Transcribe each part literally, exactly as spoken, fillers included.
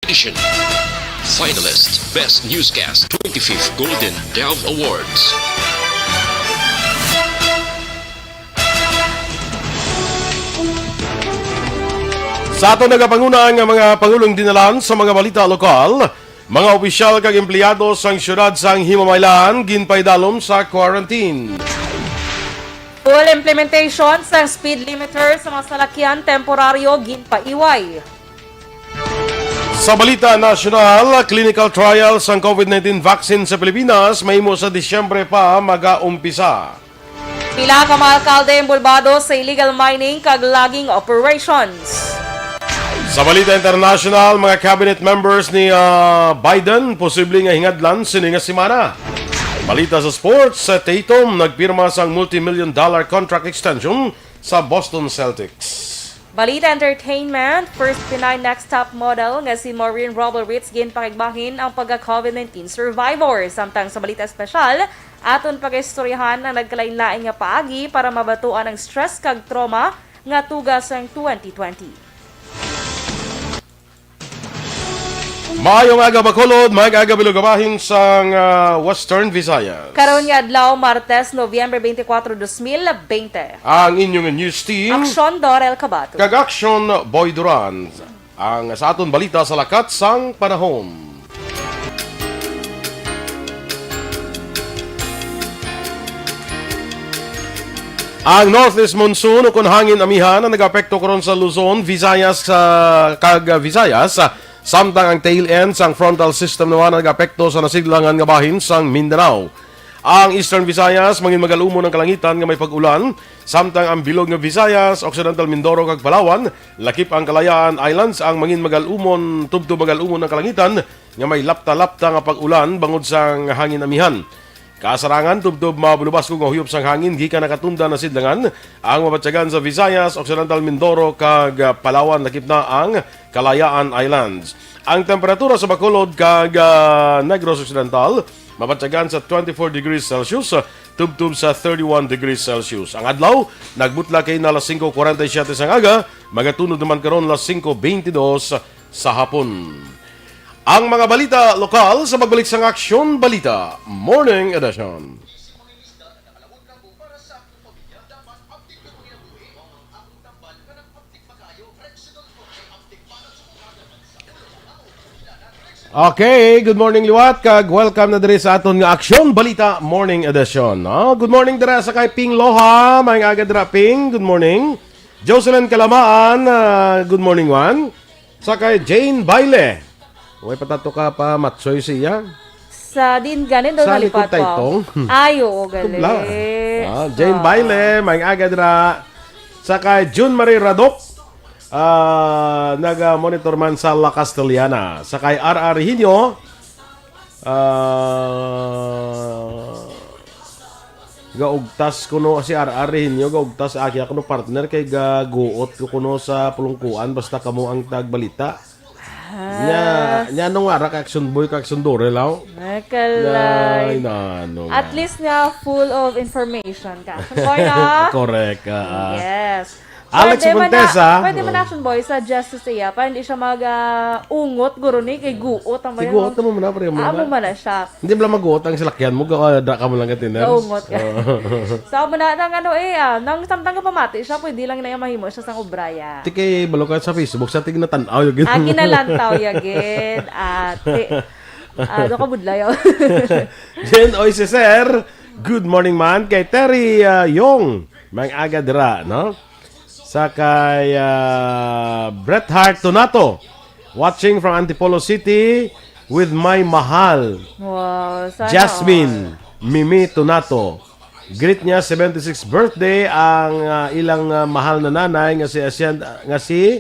Edition. Finalist, Best Newscast, twenty-fifth Golden Dove Awards. Sa aton nagapanguna nga mga pangulong dinalan sa mga balita lokal, mga opisyal kag empleyado sang siyudad sang Himamaylan ginpaidalom sa quarantine. Full implementation sang speed limiter sa mga salakyan temporaryo ginpaiway. Sa balita nasyonal, clinical trial sang COVID nineteen vaccine sa Pilipinas mahimo sa Disyembre pa magaumpisa. Pila ka mga alkalde inbolbado sa illegal mining kag logging operations. Sa balita international, mga cabinet members ni, ah, Biden posible nga hingadlan sini nga semana. Balita sa sports, sa Tatum nagpirma sang multi-million dollar contract extension sa Boston Celtics. Balita entertainment, first Pinay next top model nga si Maureen Robles ginpakigbahin ang pagka-COVID nineteen survivor. Samtang sa balita espesyal, aton pagaistoryahan ang nagkalain-lain nga paagi para mabatuan ang stress kag trauma nga tuga sang twenty twenty. Maayong aga, Bacolod. Maayong aga, bilog nga bahin sang, ah, Western Visayas. Karon nga adlaw, Martes, Nobyembre twenty-four, dos mil bente. Ang inyong news team, Aksyon Dorel Cabato kag Aksyon Boy Duran. Ang sa aton balita sa lakat sang panahon. Ang northeast monsoon ukon hangin amihan ang nag-apekto karon sa Luzon, Visayas, sa, kag Visayas, samtang ang tail end sang frontal system naman ang nag-apekto sa nasidlangan nga bahin sang Mindanao. Ang Eastern Visayas, mangin magalumon ang kalangitan nga may pag-ulan, samtang ang bilog nga Visayas, Occidental Mindoro kag Palawan, lakip ang Kalayaan Islands ang mangin magalumon, tubtob magalumon ang kalangitan nga may lapta-lapta nga pag-ulan bangod sang hangin amihan. Kasarangan, tubtob mabulubasog nga huyop sang hangin gikan nakatumda na sidlangan ang mabatyagan sa Visayas, Occidental Mindoro, kag, ah, Palawan, lakip na ang Kalayaan Islands. Ang temperatura sa Bacolod kag, ah, Negros Occidental mabatyagan sa twenty-four degrees Celsius, tubtob sa thirty-one degrees Celsius. Ang adlaw, nagbutla kay na alas singko kuwarenta y siyete sang aga, magatunod naman karon alas singko beintidos sa hapon. Ang mga balita lokal sa pagbalik sang Aksyon Balita Morning Edition. Okay, good morning liwat, kag welcome na diri sa aton nga Aksyon Balita Morning Edition. Ah, good morning dira sa kay Ping Loha. Maayong aga dira, Ping. Good morning. Jocelyn Kalamaan, ah, good morning, Juan. Sa kay Jane Baile. Way patato ka pa, matsoy siya. Sa din ganin daw Sa nalipat likod pa. Taytong. Ay, oo, gali. Kubla. Ah, Jane Sa Baile, maayong aga dira. Sa kay June Marie Radok, ah, naga-monitor man sa La Castellana. Sa kay R R Hinyo, ah, gaugtas kuno si R R Hinyo, gaugtas aki kuno partner kay gaguot ko kuno sa pulungkuan basta kamo ang tagbalita. Nya, Ah. nya nung ara ka Action Boy, ka Action Dore, law? Ay, kalay. Ay, nano At nga. least nga full of information ka. Action Boy, no? Correct, ah, ah. Yes. Alex Pwede man Montesa. na, pwede man Oh. Action Boy, suggest sa iya, para hindi siya mag, ah, ungot, guro ni, kay guot ang Kay bayan, guot no? naman na, pre, mo Ah, na. mo man na siya. Hindi mo lang maguot ang salakyan mo, ga-, dra ka mo lang ka tiner. Gaungot ka. Oo. So, amo na, nang ano eh, ah, nang samtang ka pamati siya, pwede lang na yung mahimo siya sang obra, ya. Ti kay balo ka sa Facebook, sa tig natanaw yung Ah, ginalantaw, ya, gid. Ate. Ah, do ka budlay, oh. Jen Oy Ceser, good morning man. Kay Terry, ah, Yong, maayong aga dira, no? Sa kay, ah, Bret Hart Tonato, watching from Antipolo City with my mahal. Wow, sana Jasmine, all. Mimi Tonato. Greet niya seventy-sixth birthday ang, ah, ilang, ah, mahal na nanay nga si Hacienda, nga si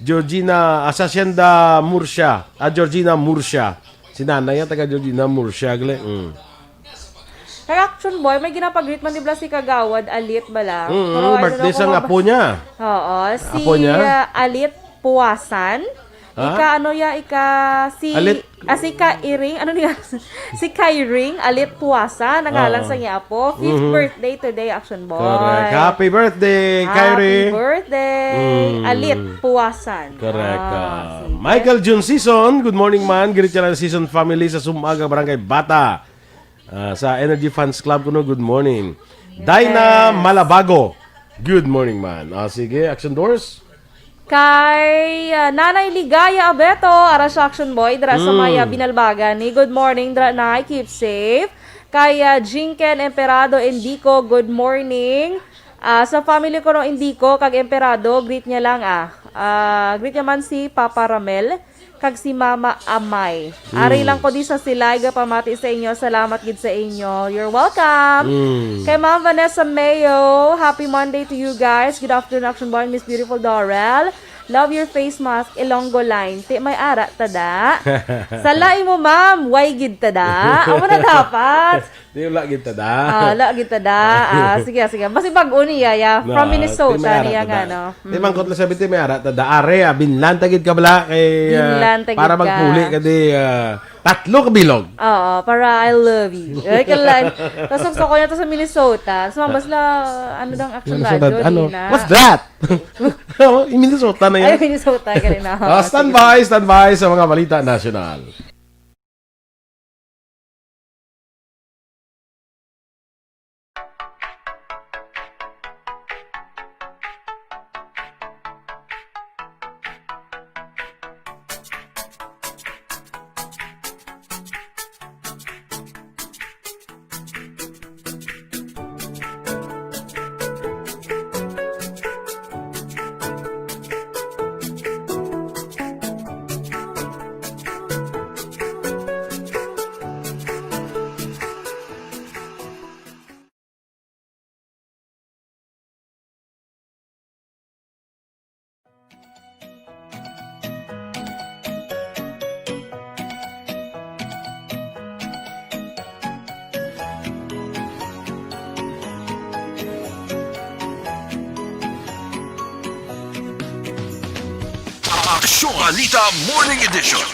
Georgina, ah, sa Hacienda Murcia. Ah, Georgina Murcia. Si nanay nga taga Georgina Murcia, gali. Mm. Kay Action Boy, may ginapag-greet man di bala si Kagawad Alit bala. Mm, Pero I don't birthday know sang kung mab- apo niya. Oo, si Apo niya? uh, Alit Puasan. Ha? Ika, ano ya, ika, si, Alit. Ah, si Kairing, ano niya? Si Kairing, Alit Puasa, nangalan Oo. sa niya apo. Fifth Mhm. birthday today, Action Boy. Correct. Happy birthday, Happy Kyrie. birthday, Mm. Alit Puasan. Correct. Ah, Ah, sige. Michael Jun Season, good morning, man. Greet ka lang Season family sa Sumaga, Barangay Bata. Ah, sa Energy Fans Club kuno, good morning. Yes. Dinah Malabago, good morning, man. Ah, sige, Action Doors. Kay, ah, Nanay Ligaya Abeto, ara sa Action Boy, dira sa Mm. may, ah, Binalbagan ni. Good morning, dra, Nay. Keep safe. Kay, ah, Jinken Emperado Indico, good morning. Ah, sa family ko no Indico, kag Emperado, greet niya lang, ah. Ah, greet niya man si Papa Ramel, kag si Mama Amay. Ari Mm. lang ko di sa Silay, gapamati sa inyo. Salamat gid sa inyo. You're welcome. Mm. Kay Ma'am Vanessa Mayo, happy Monday to you guys. Good afternoon, Action Boy, Miss Beautiful Dorel. Love your face mask, Ilonggo line. Ti may ara tada. Sala imo, ma'am. Way gid tada. Amo na dapat. Di wala gid tada. Ah, wala gid tada. Ah, sige, sige. Basi bag-o niya, ya. From Na, Minnesota ti may ara niya tada. nga, no? Ti Mm. mangkot lang sabi, ti may ara tada. Are, ah, binlan ta gid ka bala kay, ah, Binlan ta para gid ka. magpuli ka di, ah, tatlo ka bilog. Oo, para I love you. Ay, kalan. Tapos gusto ko niya to sa Minnesota. Tapos mabas na, ano daw ang Action Minnesota, Radio, ano? di na. What's that? Oh, in Minnesota na Ay, yan. Minnesota ka rin, ah. Ah, Sige. standby, standby sa mga balita nasyonal. Aksyon Balita Morning Edition.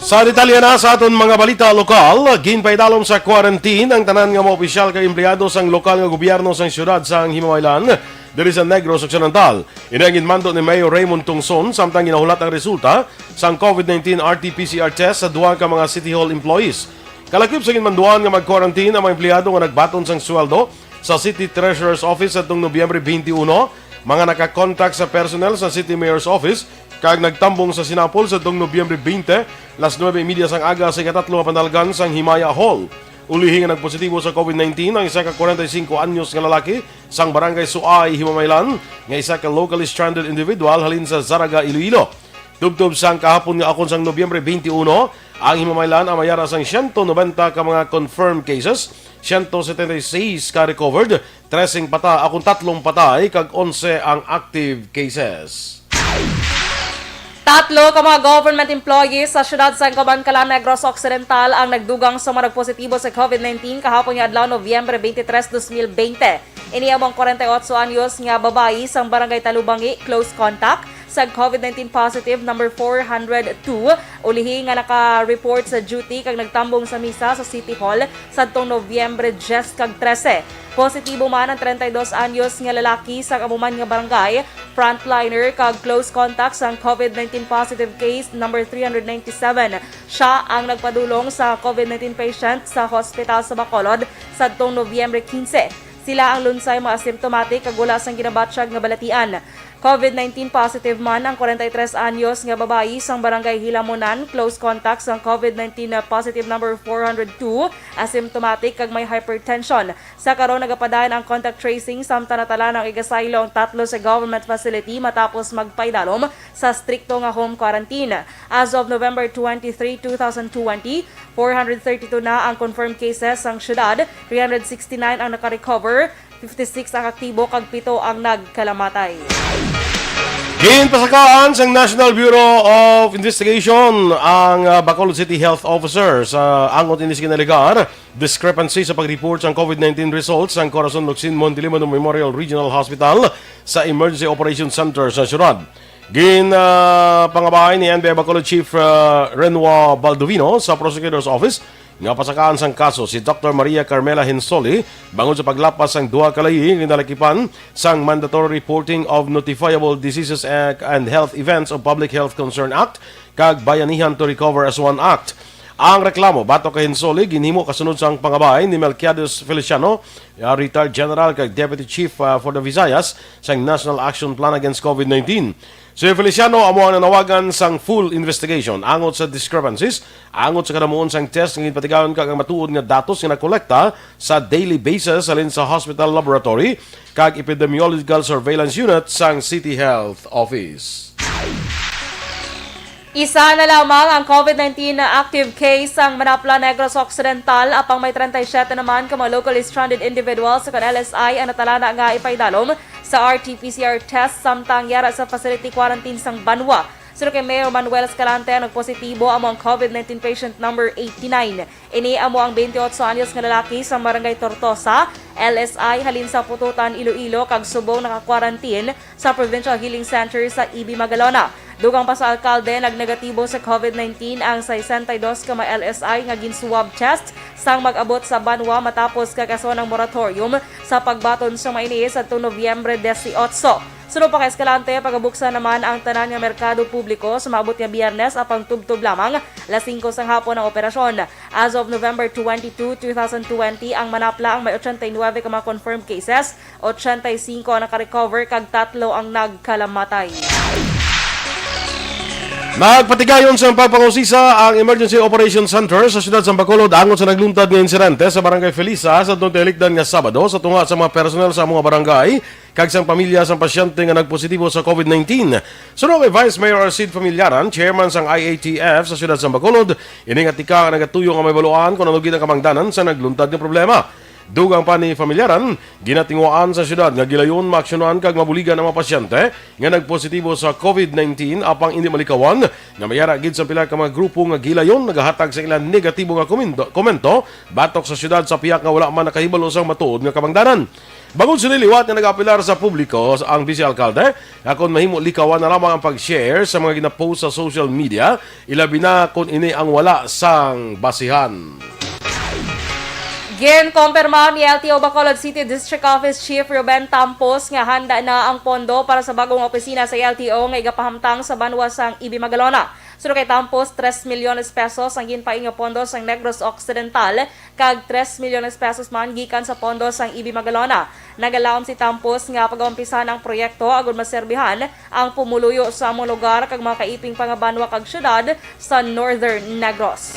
Sa detalye na sa aton mga balita lokal, ginpaidalom sa quarantine ang tanan nga mga opisyal kag empleyado sang lokal nga gobyerno sang siyudad sang Himamaylan diri sa Negros Occidental. Ini ang ginmando ni Mayor Raymond Tungson samtang ginahulat ang resulta sang COVID nineteen R T P C R test sa duha ka mga City Hall employees. Kalakip sa ginmanduan nga mag-quarantine ang mga empleyado nga nagbaton sang sweldo sa City Treasurer's Office sadtong Nobyembre twenty-one, mga naka-contact sa personnel sa City Mayor's Office kag nagtambong sa Sinapol sadtong Nobyembre twenty, las nuebe y media sang aga sa ikatatlo nga panalgan sang Himaya Hall. Ulihi nga nagpositibo sa COVID nineteen ang isa ka kwarenta y singko anyos nga lalaki sang Barangay Suay, Himamaylan, nga isa ka locally stranded individual halin sa Zarraga, Iloilo. Tubtob sang kahapon nga akon sang Nobyembre twenty-one, ang Himamaylan ang may ara sang siyento nobenta ka mga confirmed cases, siyento setenta y seis ka recovered, treseng pata-, akong tatlong patay, kag onse ang active cases. Tatlo ka mga government employees sa siyudad sang Kabankalan, Negros Occidental ang nagdugang sa mga nagpositibo sa COVID nineteen kahapon nga adlaw, Nobyembre twenty-three, dos mil bente. Ini amo ang kwarenta y otso anyos nga babayi sang Barangay Talubangi, close contact sa COVID nineteen positive number four hundred two, ulihi nga naka-report sa duty kag nagtambong sa misa sa City Hall sadtong Nobyembre dyes kag trese. Positibo man ang treinta y dos anyos nga lalaki sa amo man nga barangay, frontliner kag close contact sang COVID nineteen positive case number three hundred ninety-seven. Siya ang nagpadulong sa COVID nineteen patient sa hospital sa Bacolod sadtong Nobyembre quince. Sila ang lunsay mga asymptomatic kag wala sang ginabatyag nga balatian. COVID nineteen positive man ang kwarenta y tres anyos nga babayi sang Barangay Hilamonan, close contact sang COVID nineteen na positive number four hundred two, asymptomatic kag may hypertension. Sa karon, nagapadayon ang contact tracing, samtang natala na ang igasaylo ang tatlo sa government facility matapos magpaidalom sa strikto nga home quarantine. As of November twenty-three, two thousand twenty, four hundred thirty-two na ang confirmed cases sang syudad, three hundred sixty-nine ang naka-recover, fifty-six ang aktibo kag pito ang nagkalamatay. Ginpasakaan sang National Bureau of Investigation ang, ah, Bacolod City Health Officer sa angot ini sa ginalegar discrepancy sa pag-report sang COVID nineteen results sang Corazon Locsin Monte Libano Memorial Regional Hospital sa Emergency Operations Center sa siyudad. Gin, ah, pangabahay ni N B I Bacolod Chief, ah, Renwa Baldovino sa Prosecutor's Office nga pasakaan sang kaso si Doctor Maria Carmela Hinsoli bangod sa paglapas sang duha ka layi nga ginalakipan sang Mandatory Reporting of Notifiable Diseases Act and Health Events of Public Health Concern Act kag Bayanihan to Recover as One Act. Ang reklamo batok kay Hinsoli ginhimo kasunod sang pangabay ni Melquiades Feliciano, ah, retired general kag deputy chief, ah, for the Visayas sang National Action Plan Against COVID nineteen. Si Feliciano amo ang nanawagan sang full investigation angot sa discrepancies, angot sa kadamuon sang test nga ginpatigayon kag ang matuod nga datos nga nakolekta sa daily basis halin sa hospital laboratory kag epidemiological surveillance unit sang City Health Office. Isa na lamang ang COVID nineteen na active case sang Manapla, Negros Occidental, apang may treinta y siete naman ka mga locally stranded individuals sa L S I ang natalana nga ipaidalom sa R T P C R test samtang yara sa facility quarantine sang banwa. Suno kay Mayor Manuel Escalante, ang nagpositibo amo ang COVID nineteen patient number eighty-nine. Ini amo ang twenty-eight anyos nga lalaki sa Barangay Tortosa, L S I, halin sa Pututan, Iloilo, kag subong naka-quarantine sa Provincial Healing Center sa E B Magalona. Dugang pa sa alkalde, nagnegatibo sa COVID nineteen ang sesenta y dos ka mga L S I nga gin-swab test sang mag-abot sa banwa matapos kagason ang moratorium sa pagbaton sa mga ini sa Nobyembre dieciocho. Suno pa kay Escalante, pagabuksan naman ang tanan nga merkado publiko sa maabot nga Biyernes apang tubtob lamang las singko sang hapon ang operasyon. As of November twenty-two, two thousand twenty, ang Manapla ang may ochenta y nuebe ka mga confirmed cases, ochenta y singko ang nakarecover, kag tatlo ang nagkalamatay. Nagpatigayon sang pagpangusisa ang Emergency Operation Center sa siyudad sang Bacolod angot sa nagluntad nga insidente sa Barangay Felisa sa tunga tinikdan nga Sabado sa tunga sa mga personnel sa mga barangay kag sang pamilya sang pasyente nga nagpositibo sa COVID nineteen. Suno kay Vice Mayor Arcid Familiaran, chairman sang I A T F sa siyudad sang Bacolod, ini nga tikang nagatuyo nga mahibaluan kon ano gid ang kamangdanan sa nagluntad nga problema. Dugang pa ni Familiaran, ginatinguhaan sa siyudad nga gilayon maaksyonan kag mabuligan ang mga pasyente nga nagpositibo sa COVID nineteen apang indi malikawan nga may ara gid sa pila ka mga grupo nga gilayon nagahatag sa ilang negatibo nga komento, komento batok sa siyudad sa pihak nga wala man nakahibalo sang matuod nga kamangdanan. Bangod sini, liwat nga nag-apelar sa publiko ang Vice Alkalde nga kon mahimo, likawan na lamang ang pag-share sa mga ginapost sa social media, ilabi na kon ini ang wala sang basihan. Ginkumpirma ni L T O Bacolod City District Office Chief Ruben Tampos nga handa na ang pondo para sa bagong opisina sa L T O nga igapahamtang sa banwa sang E B Magalona. Suno kay Tampos, tres milyones pesos ang ginpain nga pondo sang Negros Occidental kag tres milyones pesos man gikan sa pondo sang E B Magalona. Nagalaom si Tampos nga pagaumpisahan ang proyekto agod maserbihan ang pumuluyo sa among lugar kag mga kaiping pangabanwa kag syudad sa Northern Negros.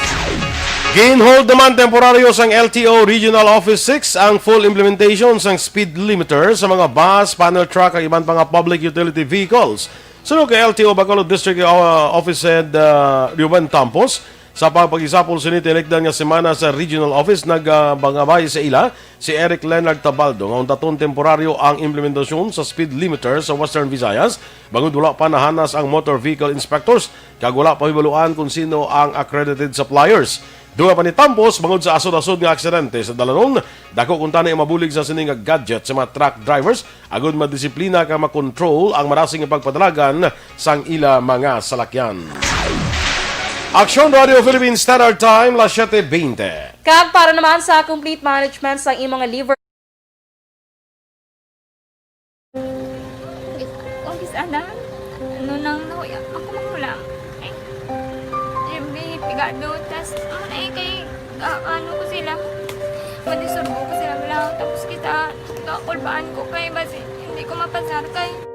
Gin-hold naman temporaryo sang L T O Regional Office six ang full implementation sang speed limiter sa mga bus, panel truck, kag iban pa nga public utility vehicles. Suno kay L T O Bacolod District, uh, Office Head, uh, Ruben Tampos, sa pagpagisapol sini tinikdan nga semana sa regional office, nag, uh, pangabay sa ila si Eric Leonard Tabaldo nga untaton temporaryo ang implementasyon sa speed limiter sa Western Visayas bangod wala pa nahanas ang motor vehicle inspectors kag wala pa mahibaluan kon sino ang accredited suppliers. Dugang pa ni Tampos, bangod sa asod-asod nga aksidente sa dalanon, dako kuntani ang mabulig sa sini nga gadget sa mga truck drivers agud madisiplina kag makontrol ang marasing nga pagpadalagan sang ila mga salakyan. Aksyon Radio Philippines Standard Time, las siete veinte. Kag para naman sa complete management sang imong liver Umpisa na. Ano nang nahuya ako mangulang? Ay, every pigado, tas, ano na eh, kay, ah, ano ko sila, madisurbo ko sila lang. Tapos kita, kakulbaan ko kay, basi, hindi ko mapasar kay.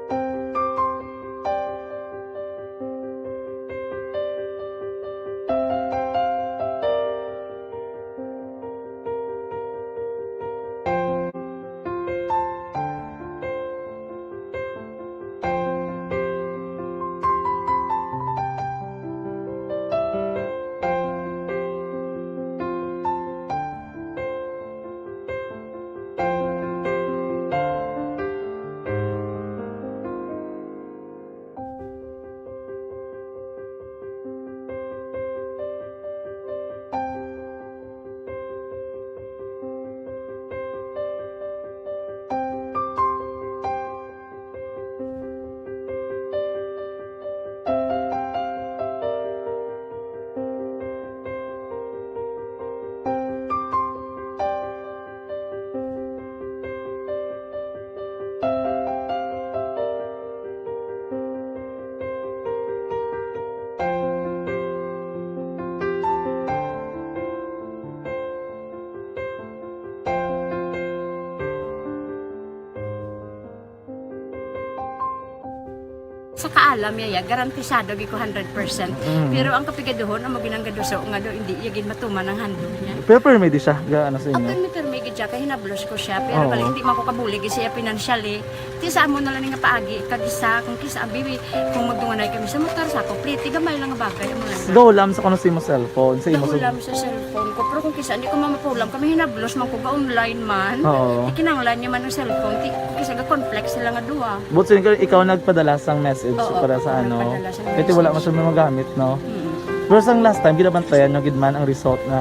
Sa kaalam niya, ya, garantisado gid ko hundred percent. Mm. Pero ang kapigaduhon, amo ginang gaduso nga do, hindi iya gid matuman ang handog niya. Pero permi di siya, ga ano sa Ang inyo? Permi-permi gid siya, kay hinablos ko siya. Pero Oo. balik, hindi man ko kabulig siya financially. Ti sa amo na lang nga paagi, kag isa, kung kisa, ang bibi, kung magdunganay kami sa motor, sa complete, gamay lang nga bagay, amo lang. Go lang sa kuno sa imo cellphone, sa imo sa Nahulam sa cellphone ko, pero kung kisa, hindi ko mamapulam, kami hinablos man ko, ga-online man. Oo. Ikinanglan niya man ang cellphone, ti, kung kisa, ga-conflict sila nga duha. But so, ikaw nagpadala sang message Oo, para sa ako ano. nagpadala sang Kaya wala man message. Siya magamit, no? Mm. Pero sang last time, ginabantayan nyo gid man ang result na.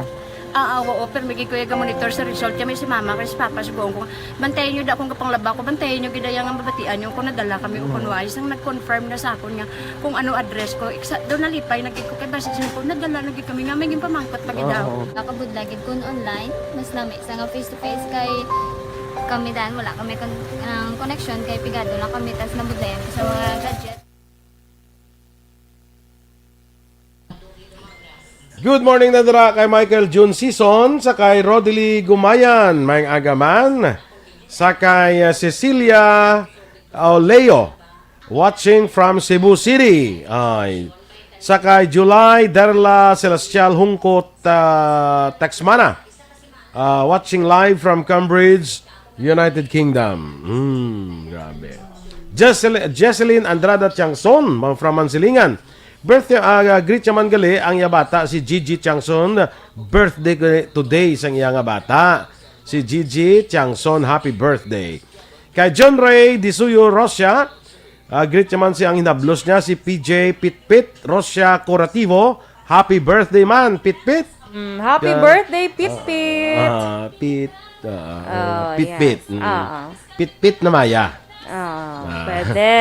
Ah, ah, oo, pero may gid ko iya ga-monitor sa result. Kaya may si mama, kay si papa, sugoon ko, bantayan nyo da akong gapanglaba ko, bantayan nyo gid ang mabatian nyo kung nadala kami o kung wala. Isang nag-confirm na sa akon nga kung ano address ko. Iksa, daw nalipay na gid ko, kay basi siya ko, nadala na gid kami nga, may ginpamangkot pa gid daw. Oo. Nakabudlay gid kun online, mas lami sa nga face to face kay kami dan wala kami kon ang connection kay pigado lang kami tas nabudlayan ko sa mga gadget. Good morning na dira kay Michael June Season sa kay Rodely Gumayan. May agaman sa kay uh, Cecilia Oleo, watching from Cebu City. Ay, sa kay July Derla Celestial Hungkot uh, Taxmana. Uh, watching live from Cambridge, United Kingdom. Hmm, grabe. Jesel- Jesselyn Andrada Tiangson, mga from Mansilingan. Birthday, uh, greet siya man gali ang iya bata, si Gigi Tiangson. Birthday ko today sang iya nga bata. Si Gigi Tiangson, happy birthday. Kay John Ray Disuyo Rosia, uh, greet siya man si ang hinablos niya, si P J Pitpit Rosia Corativo. Happy birthday man, Pitpit! Mm, happy Ka- birthday, Pitpit! Ah, pit, ah, Oh, pitpit. yes. Mm. Ah, ah. Pitpit na maya. Ah, Ah. pwede.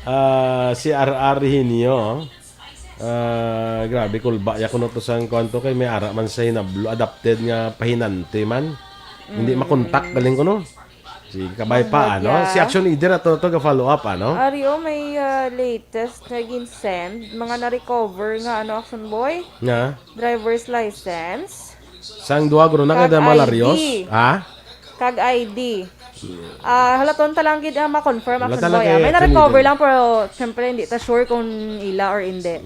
Ah, si R R Hinio. Ah, grabe, kulba ya kuno to sang kuwan to kay may ara man sa hinablo, adapted nga pahinante man. Hindi makontak galing kuno. Si kabay pa, ano? Si Action Leader ato to ga-follow up, ano? Ari, oh, may ah, latest nga ginsend. Mga na-recover nga, ano, Action Boy? Nga? Driver's license. Sang duha guro na Kag kada I D. malaryos? Ha? Kag I D. Ah, halaton ta lang gid ah, ma-confirm, Wala Action talaga Boy, ah. May Action na-recover Leader. lang, pero syempre hindi ta sure kung ila or hindi.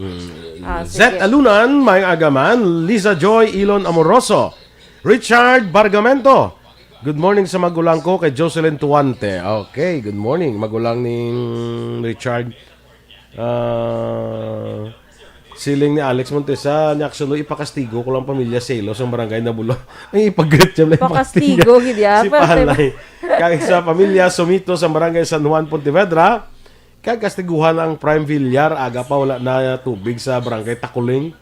Ah, Zet sige. Alunan, may agaman, Lisa Joy Ilon Amoroso, Richard Bargamento. Good morning sa magulang ko kay Jocelyn Tuante. Okay, good morning magulang ning Richard. Ah, siling ni Alex Montesa, ni Action Boy, ipakastigo ko lang pamilya Selos ang barangay Nabulo. Ay, ipag-greet siya lang. Pakastigo, gid, ya. Si Pwerte ba? Palay. Kay sa pamilya Sumito sa barangay San Juan, Pontevedra, kay kastiguhan ang Prime Villar, aga pa wala na tubig sa barangay Takuling.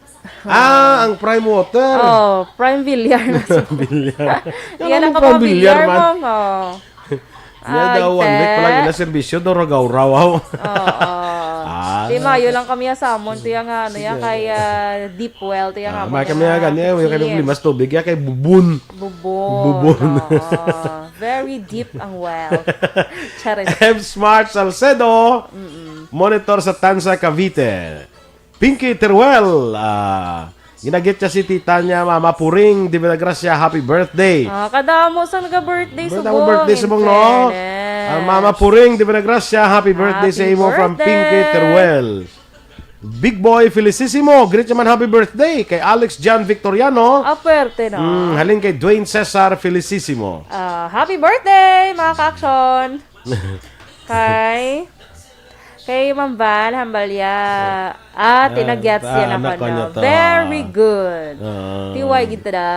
Ah, ang Prime Water. Oh, Prime Villar na. Villar. Yan ang Prime Villar, kapamilya, man. ma'am. Oh. Yan daw, one week pa lang, Ay, te. ina-serbisyo daw, ragaw-rawaw. Oo. Ah. Di mayo lang kami sa amon. Tiya nga, ano, ya, kay ah, deep well. Tiya nga, Ah, may kami nga gani, eh, may kami Yes. problema sa tubig, ya, kay bubon. Bubon. Bubon. Oo. Very deep ang well. Charis. F Smart Salcedo, monitor sa Tanza, Cavite. Pinky Teruel, ah, ginagit siya si tita niya, Mama Puring de Villagracia, happy birthday. Ah, kadamo sa nag-birthday Birthday subong. mo, birthday subong, In no? fairness. Ang Mama Puring de Villagracia, happy birthday Happy sa imo from birthday. Pinky Teruel. Big Boy Felicissimo, greet naman happy birthday kay Alex John Victoriano. Ah, pwerte, no? Mm, halin kay Dwayne Cesar Felicissimo. Ah, happy birthday, mga ka-action. Kay kay Ma'am Val Hambalya. Ah, tinagyat siya ah, na anak ko niya na. To. Very good. Ah. Tiway gid ta da.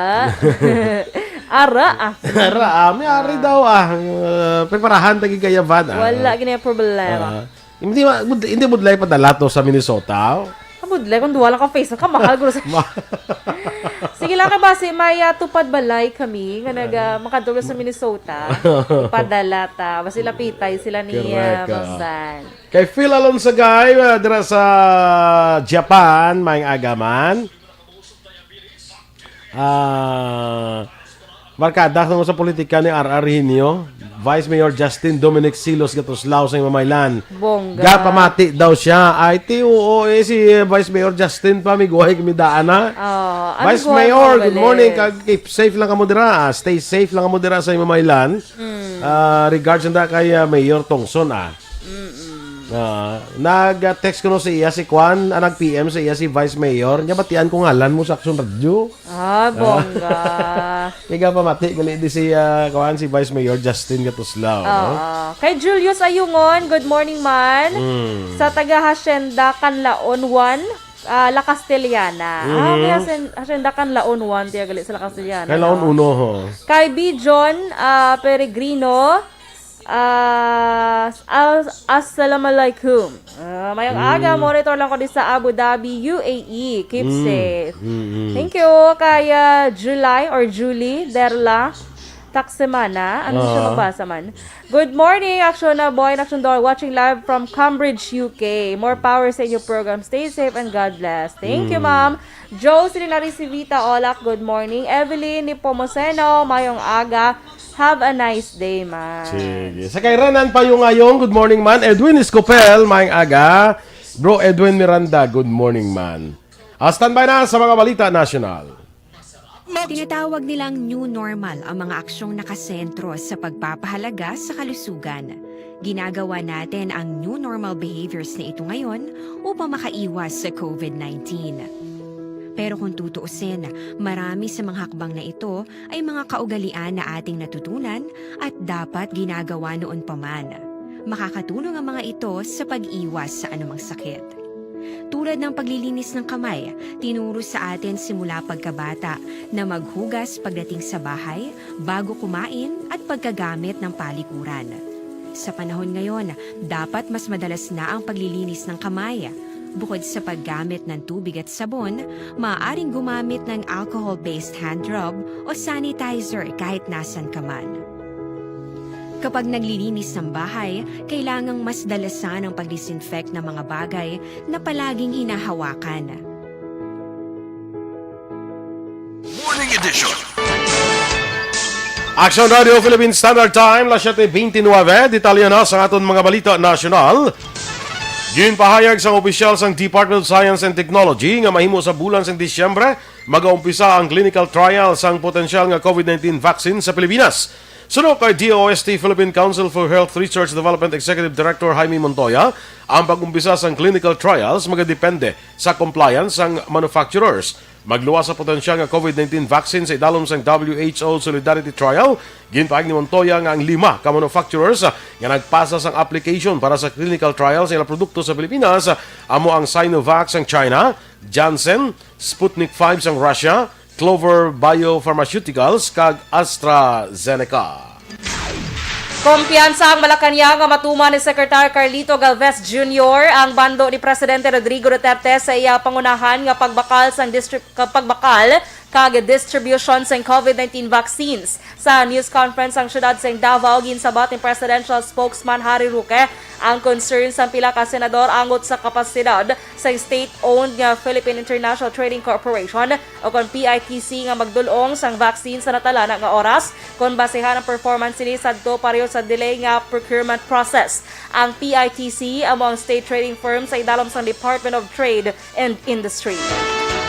Ara, ah. Ara, ah, may ari daw ah. Uh, preparahan tagi kaya van ah. Wala gini problema. Ah, hindi ma- bud- hindi budlay padala to sa Minnesota. Kabudlay kung duha lang ka face, kamahal guro sa. Sige lang kay basi may ah, tupad balay kami nga nag ah, makadto sa Minnesota. Ipadala ta. Basi lapitay sila ni Correct, ah, Ma'am ah. Van. Kay Phil Alonso Gay, uh, dira sa Japan, may agaman. Ah, barkada sa, sa politika ni R R Hinio. Vice Mayor Justin Dominic Silos Gatuslao sa Mamaylan. Bongga. Gapamati daw siya. Ay, ti, oo, eh, si eh, Vice Mayor Justin pa, may guhay kami daan, ha? Oh, ano Vice guhay Mayor, mo, good Belen? morning. Kag keep safe lang kamo dira. Ah. Stay safe lang kamo dira sa Mamaylan. Ah, regards na kay ah, Mayor Tongson, ah. Ah, nag-text ko no sa iya si Kwan, ah, nag-P M sa iya si Vice Mayor. Nya batian ko ngalan mo sa Action Radio. Ah, bongga. Kaya pamati gali di si ah, Kwan, si Vice Mayor Justin Gatuslao, no? Oo. Kay Julius Ayungon, good morning man. Mm. Sa taga Hacienda Canlaon one, ah, La Castellana. Ah, may Hacienda, Hacienda Canlaon one, tiya gali sa La Castellana. Kailaon uno, ho. Kay B. John ah, Peregrino, ah, as- Assalamualaikum. Ah, mayong aga, monitor lang ko di sa Abu Dhabi, U A E. Keep Mm. safe. Mm, mm. Thank you kay ah, July or Julie Derla Taksemana. Ano siya Ah. magbasa man? Good morning, Action na Boy and Action Doll, watching live from Cambridge, U K. More power sa inyo program. Stay safe and God bless. Thank you, ma'am. Jocelyn Arisivita Olak, good morning. Evelyn Nepomuceno, mayong aga. Have a nice day, man. Sige. Sa kay Renan Payungayong, good morning man. Edwin Escopel, mayong aga. Bro Edwin Miranda, good morning man. Ah, standby na sa mga balita nasyonal. Tinatawag nilang new normal ang mga aksyong nakasentro sa pagpapahalaga sa kalusugan. Ginagawa natin ang new normal behaviors na ito ngayon upang makaiwas sa COVID nineteen. Pero kung tutuusin, marami sa mga hakbang na ito ay mga kaugalian na ating natutunan at dapat ginagawa noon pa man. Makakatulong ang mga ito sa pag-iwas sa anumang sakit. Tulad ng paglilinis ng kamay, tinuro sa atin simula pagkabata na maghugas pagdating sa bahay, bago kumain at pagkagamit ng palikuran. Sa panahon ngayon, dapat mas madalas na ang paglilinis ng kamay. Bukod sa paggamit ng tubig at sabon, maaaring gumamit ng alcohol-based hand rub o sanitizer kahit nasan ka man. Kapag naglilinis ng bahay, kailangang mas dalasan ang pag-disinfect ng mga bagay na palaging hinahawakan. Morning Edition. Action Radio Philippine Standard Time, las siete veintinueve. Detalye na sa aton mga balita nasyonal. Ginpahayag sang opisyal sang Department of Science and Technology nga mahimo sa bulan sang Disyembre magaumpisa ang clinical trial sang potensyal nga COVID nineteen vaccine sa Pilipinas. Suno kay D O S T Philippine Council for Health Research Development Executive Director Jaime Montoya, ang pag-umpisa sang clinical trials magadepende sa compliance sang manufacturers. Magluwas sa potensyal nga COVID nineteen vaccine sa idalom sang W H O Solidarity Trial, ginpahayag ni Montoya nga ang lima ka manufacturers, ah, nga nagpasa sang application para sa clinical trial sa ilang produkto sa Pilipinas, ah, amo ang Sinovac sang China, Janssen, Sputnik five sang Russia, Clover Biopharmaceuticals, kag AstraZeneca. Kumpiyansa ang Malacañang nga matuman ni Secretary Carlito Galvez Junior ang bando ni Presidente Rodrigo Duterte sa iya pangunahan nga pagbakal sang distrib- ka- pagbakal kag distribution sang COVID nineteen vaccines. Sa news conference sang siyudad sang Davao, ginsabat ni Presidential Spokesman Harry Roque ang concern sang pila ka senador angot sa kapasidad sang state-owned nga Philippine International Trading Corporation o kon P I T C nga magdul-ong sang vaccine sa natalana nga oras kon basehan ang performance sini sadto pareho sa delay nga procurement process. Ang P I T C amo ang state trading firm sa idalom sang Department of Trade and Industry.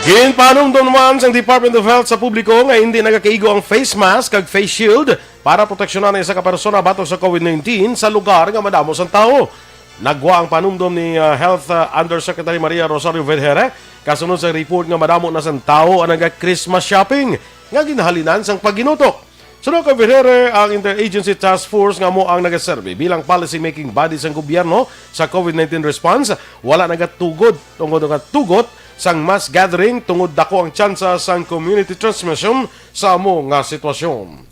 Ginpanumdom naman sang Department of Health sa publiko nga hindi nagakaigo ang face mask kag face shield para proteksyonan ang isa ka persona batok sa COVID nineteen sa lugar nga madamo sang tawo. Nagwa ang panumdom ni, ah, Health, ah, Undersecretary Maria Rosario Vergere kasunod sa report nga madamo na sang tawo ang naga-Christmas shopping nga ginhalinan sang pagginutok. Suno kay Vergere, ang Interagency Task Force nga amo ang nagaserbi bilang policy-making body sang gobyerno sa COVID nineteen response, wala nagatugod tungod nga tugot sang mass gathering tungod dako ang tsansa sang community transmission sa amo nga sitwasyon.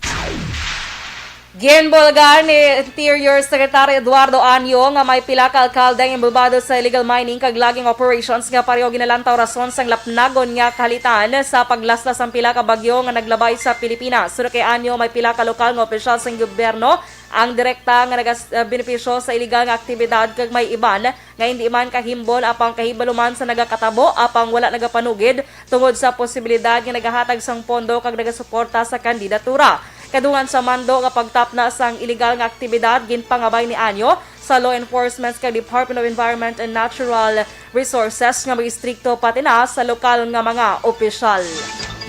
Ginbulgar ni Interior Secretary Eduardo Anyo nga may pila ka alkalde ang imbulbado sa illegal mining kag logging operations nga pareho ginalantaw rason sang lapnagon nga kahalitan sa paglaslas sang pila ka bagyo nga naglabay sa Pilipinas. Suno kay Anyo, may pila ka lokal nga opisyal sang gobyerno ang direkta nga nagas-, ah, benepisyo sa illegal nga aktibidad kag may iban nga hindi man kahimbon apang kahibalo man sa nagakatabo apang wala nagapanugid tungod sa posibilidad nga nagahatag sang pondo kag nagasuporta sa kandidatura. Kadungan sa mando nga pagtapna sang iligal nga aktibidad, ginpangabay ni anyo sa law enforcement kag Department of Environment and Natural Resources nga mag-istrikto pati na sa lokal nga mga opisyal.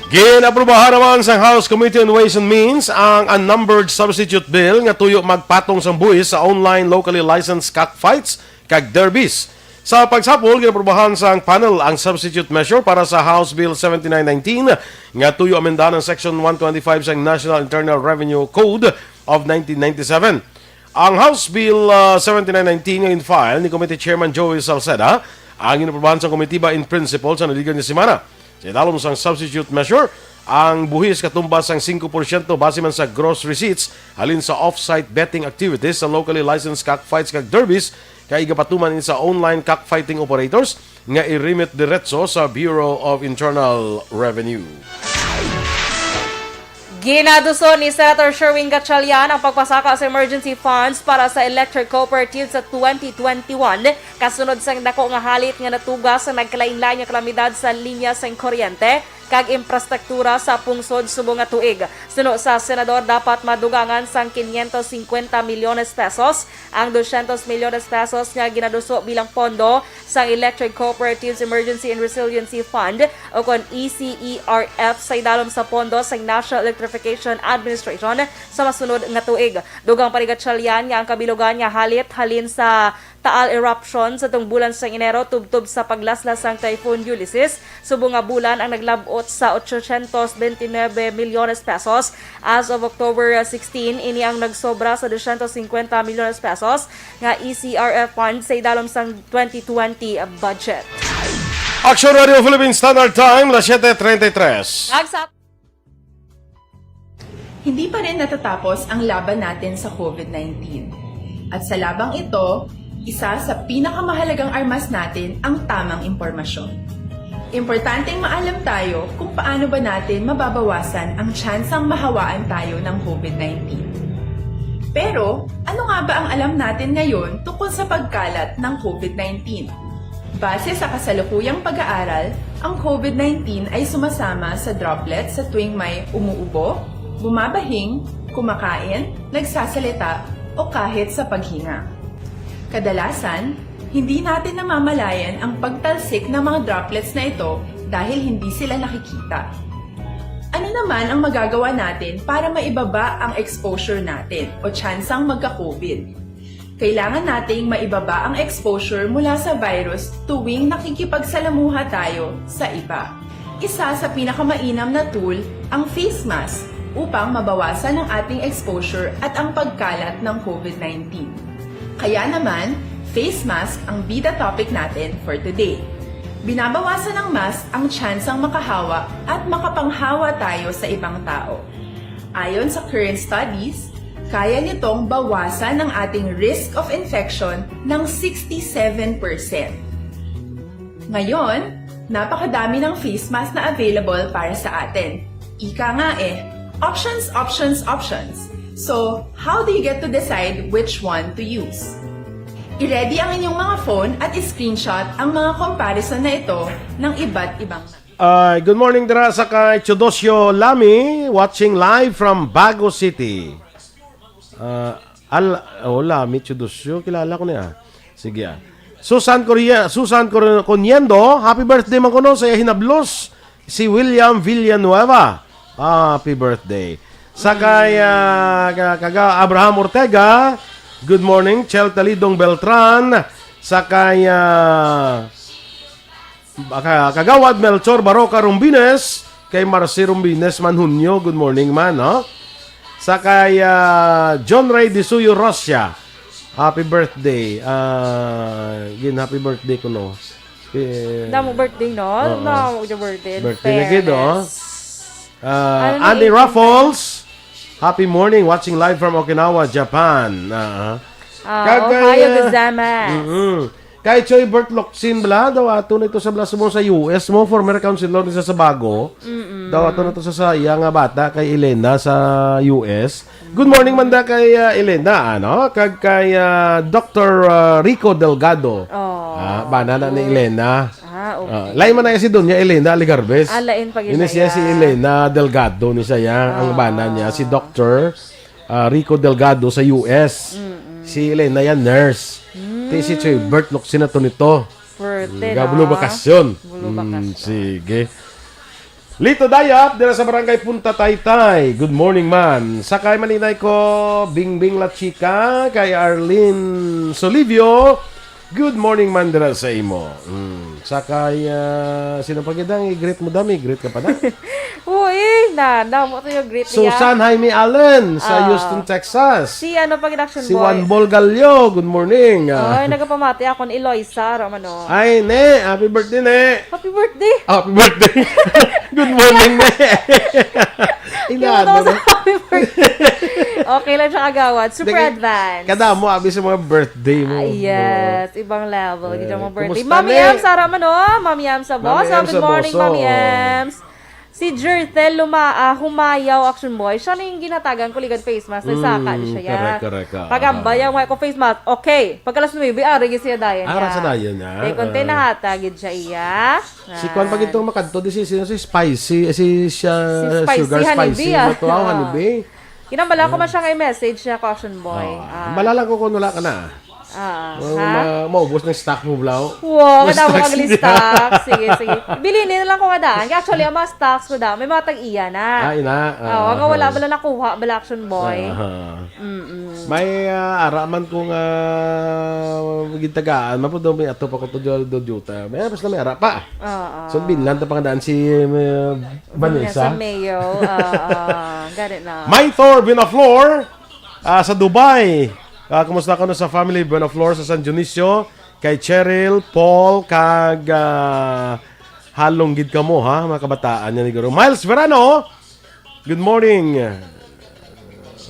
Ginaprobahan naman sang House Committee on Ways and Means ang unnumbered substitute bill nga tuyo magpatong sang buhis sa online locally licensed cockfights kag derbies. Sa pagsapol, ginaprobahan sang panel ang substitute measure para sa House Bill seventy-nine nineteen nga tuyo amendahan ang Section one twenty-five sang National Internal Revenue Code of nineteen ninety-seven. Ang House Bill, ah, seventy-nine nineteen nga in-file ni Committee Chairman Joey Salceda ang ginaprobahan sang Komitiba in Principle sa naligan nga semana. Sa idalom sang substitute measure, ang buhis katumbas sang singko porsyento base man sa gross receipts halin sa off-site betting activities sa locally licensed cockfights kag derbies, kay igapatuman ini sa online cockfighting operators nga i-remit diretso sa Bureau of Internal Revenue. Ginaduso ni Senator Sherwin Gatchalian ang pagpasaka sa emergency funds para sa electric cooperative sa twenty twenty-one, kasunod sang dako nga halit nga natuga sa nagkalainlain nga kalamidad sa linya sang kuryente kag infrastruktura sa pungsod subong nga tuig. Suno sa senador, dapat madugangan sang quinientos cincuenta milyones pesos ang dosyentos milyones pesos nga ginaduso bilang pondo sang Electric Cooperatives Emergency and Resiliency Fund, o kon E C E R F, sa idalom sa pondo sang National Electrification Administration sa masunod nga tuig. Dugang pa ni Gatchalian nga ang kabilugan nga halit halin sa Taal eruption sa tung bulan sang Enero tubtob sa paglaslas sang Typhoon Ulysses, subong nga bulan ang naglab-ot sa ochocientos benti nuebe milyones pesos. As of October sixteen, ini ang nagsobra sa dosyentos singkwenta milyones pesos nga E C R F fund sa idalom sang twenty twenty budget. Action Radio Philippine Standard Time, las siete treinta y tres. Agsa Hindi pa rin natatapos ang laban natin sa COVID nineteen. At sa labang ito, isa sa pinakamahalagang armas natin ang tamang impormasyon. Importanteng maalam tayo kung paano ba natin mababawasan ang tsansang mahawaan tayo ng COVID nineteen. Pero, ano nga ba ang alam natin ngayon tungkol sa pagkalat ng COVID nineteen? Base sa kasalukuyang pag-aaral, ang COVID nineteen ay sumasama sa droplets sa tuwing may umuubo, bumabahing, kumakain, nagsasalita, o kahit sa paghinga. Kadalasan, hindi natin namamalayan ang pagtalsik ng mga droplets na ito dahil hindi sila nakikita. Ano naman ang magagawa natin para maibaba ang exposure natin o tsansang magka-COVID? Kailangan nating maibaba ang exposure mula sa virus tuwing nakikipagsalamuha tayo sa iba. Isa sa pinakamainam na tool ang face mask upang mabawasan ang ating exposure at ang pagkalat ng COVID nineteen. Kaya naman, face mask ang bida topic natin for today. Binabawasan ng mask ang tsansang makahawa at makapanghawa tayo sa ibang tao. Ayon sa current studies, kaya nitong bawasan ang ating risk of infection ng sixty-seven percent. Ngayon, napakadami ng face mask na available para sa atin. Ika nga eh, options, options, options. So, how do you get to decide which one to use? I-ready ang inyong mga phone at i-screenshot ang mga comparison na ito ng iba't ibang. Ay, good morning dira sa kay Chodosyo Lami, watching live from Bago City. Ah, al oh, Lami Chodosyo, kilala ko niya. Sige, ah. Susan Corrie-, Susan Cor-, Coniendo, happy birthday man kuno sa iya hinablos, si William Villanueva. Happy birthday. Sa kay, ah, ka-, kaga Abraham Ortega, good morning. Chel Talidong Beltran, sa kay, ah, Baka, Kagawad Melchor Baroca Rumbines, kay Marcy Rumbines Manhunyo, good morning man, no? Sa kay, ah, John Ray Disuyo Rosia, happy birthday. Ah, gin happy birthday ko, no? Eh, Damo birthday, no? Oo. Damo yung birthday. Birthday na gid, oh. Fairness. Ah, Ano na Andy ito? Raffles, happy morning, watching live from Okinawa, Japan. Ah, Ah, kag, Ohio ah, gozaimasu. Mm-mm. Kay Choy Bert Locsin bala, daw ato na ito sa bala subong sa U S mo, former councilor ni sa Sabago. Mm-mm. Daw ato na to sa saya nga bata kay Elena sa U S. Good morning man da kay, ah, Elena, ano? Kag kay, ah, Doctor, ah, Rico Delgado. Oh. Ah, bana na ni Elena. Ah, Okay. Ah, lain man na si Doña Elena Aligarbes. Ah, lain pa gid Ini na siya si iya. Elena Delgado ni siya, ang Ah. bana niya, si Doctor, ah, Rico Delgado sa U S. Mm-mm. Si Elena yan, nurse. Mm. Ti si Choy Bert, luksin na to nito. Pwerte, Mm, no? Gabulo bakasyon. Bulo Mm, bakasyon. sige. Lito Dayap, dira sa Barangay Punta Taytay. Good morning, man. Sakay maninay ko, Bingbing La Chica, kay Arlene Solivio. Good morning, man, dira sa imo. Mm. Sakay, ah, sino pa gid ang i-greet mo, dami? I-greet ka pa na? Uy, na, na mo to yung greet niya. Susan Jaime Allen sa Ah. Houston, Texas. Si ano pa gid, Action Si Boy? Juan Bol Gallo, good morning. Ah. Ay, nagapamati ako ni Eloisa, Romano. Ay, ne, happy birthday, ne. Happy birthday! Happy birthday. Good morning, ne. Inaano Ito na. sa happy birthday. Okay lang siya, kagawad. Super Dagi, advance. Kada mo, abi sa mga birthday mo. Ah, yes, ibang level. Di Eh, mo birthday. kumusta, Mami ne? Em, Sara man, oh. Mami Em sa Mami Boso. Em Good sa morning, Boso. Mami Ems. Si Jerthel Luma, ah, Humayaw, Action Boy. Siya na yung ginatagan ko, ligan face mask. Nagsaka Mm, di siya, ya. correct, correct, ah, Pagambay, ah. yung mga ko face mask. Okay. Pagkalas mo, ibi, ari, gid siya dayon, Ara ya. sa dayon, ya. Kay konti Ah. na hata, gid siya, iya. Si Kwan pa Yan. gitong makadto, di si, sino, si Spicy, eh, si siya, Si Spicy Sugar Honeybee, Spicy, ah. Matuaw, Ah. Honeybee. Kinambala ko man siya nga i-message niya ko, Action Boy. Oh, Ah. Bala lang ko kung wala ka na. Ah, Well, ha? ma-, maubos ng stock mo, Blau. Wow, Yung kadamo stocks kag niya. Stock. Sige, sige. Bilhin na lang ko nga daan. Actually, ang mga stocks ko daan, may mga tag-iya na. Ah, ina. Oo, Ah, nga wala ah. bala nakuha, bala Action Boy. Aha. Mm-mm. May, ah, ara man kung, ah, gintagaan, mapod daw may ato pa ko to do, do, duta. May aras na may ara pa. Oo. So, binlan ta pa nga daan si, eh, Vanessa. Vanessa Mayo, oo. Gani na. May Thor Binaflor, ah, sa Dubai. Ah, kumusta ka no sa family Binaflor sa San Dionisio? Kay Cheryl, Paul, kag, ah, halong gid kamo, ha, mga kabataan niya ni Guro. Miles Verano, good morning.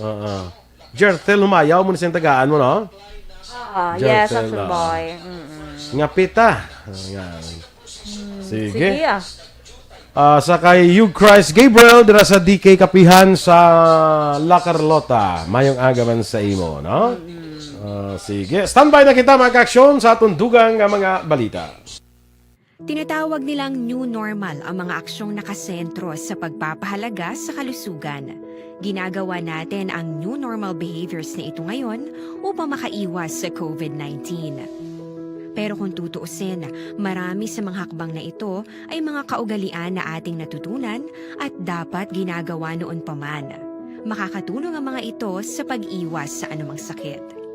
Oo. Jerthel Humayaw, mo ni siyang tagaan mo, no? Ah, yes, Jerthel, Action ah. Boy. Mm-mm. Nga pita. Ah, nga. Hmm, Sige. sige, ah. Ah, sa kay Hugh Christ Gabriel, dira sa D K Kapihan sa La Carlota. Mayong aga man sa imo, no? Mm-mm. Ah, sige. Standby na kita, mga kaaksyon, sa atong dugang nga mga balita. Tinatawag nilang new normal ang mga aksyong nakasentro sa pagpapahalaga sa kalusugan. Ginagawa natin ang new normal behaviors na ito ngayon upang makaiwas sa covid nineteen. Pero kung tutuusin, marami sa mga hakbang na ito ay mga kaugalian na ating natutunan at dapat ginagawa noon pa man. Makakatulong ang mga ito sa pag-iwas sa anumang sakit.